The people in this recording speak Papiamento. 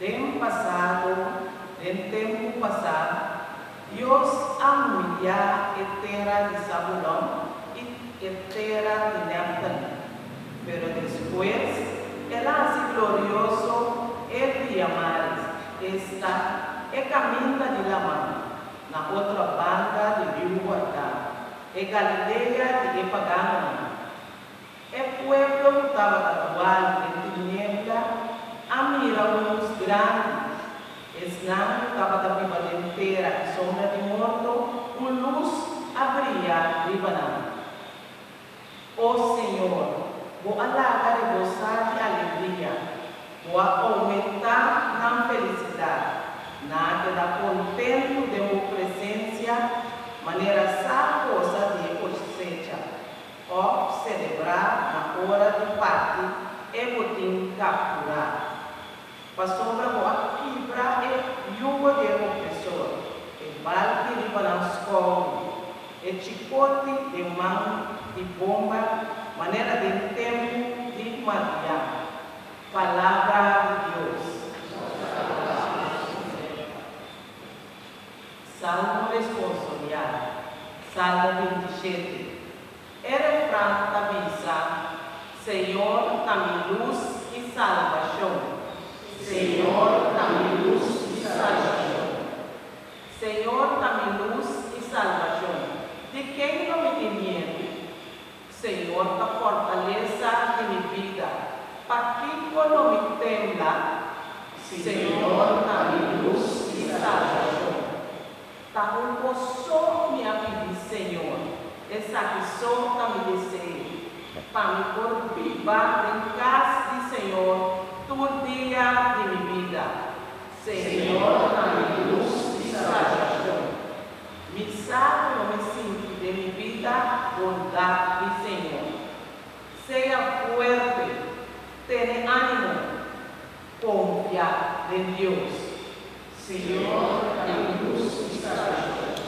Den pasado, den tempu pasá, Dios a humiliá e tera di Zabulon i e tera di Nèftali, pero despues el a hasi glorioso e Via Maris, esta, e kaminda di laman, na otro banda di Riu Hordan, e Galilea di e paganonan. E pueblo ku tabata dual den tiniebla a mira un lus grandi. Esnan ku tabata biba den tera i sombra di morto, un lus a bria riba nan. O Señor, Bo a laga rebosá di alegria, Bo a oumentá nan felisidat. Nan a keda kontentu den Bo presensia manera sa kosa di e kosecha. Òf selebrá na ora di parti e botin kapturá. Pasobra bo a kibra e yugo di e opresor, e balki riba nan skouru, e chikoti den man di bomba manera den tempu di Madian. Palabra di Dios. Salmo responsorial, Salmo 27. E refran ta bisa, Señor ta mi lus i salbashon. Señor ta mi lus i salbashon. Señor ta mi lus i salbashon, di ken lo mi tin miedu? Señor ta fortalesa di mi bida, pakiko lo mi tembla? Señor ta mi lus i salbashon. Ta un kos so mi a pidi Señor, esaki so ta mi deseo, pa mi por biba den kas di Señor tur dia di mi bida. Señor ta mi lus i salbashon. Mi sa ku lo mi sinti den mi bida bondat di Señor. Sea fuerte, tene ánimo, konfia den Dios. Señor ta mi lus i salbashon.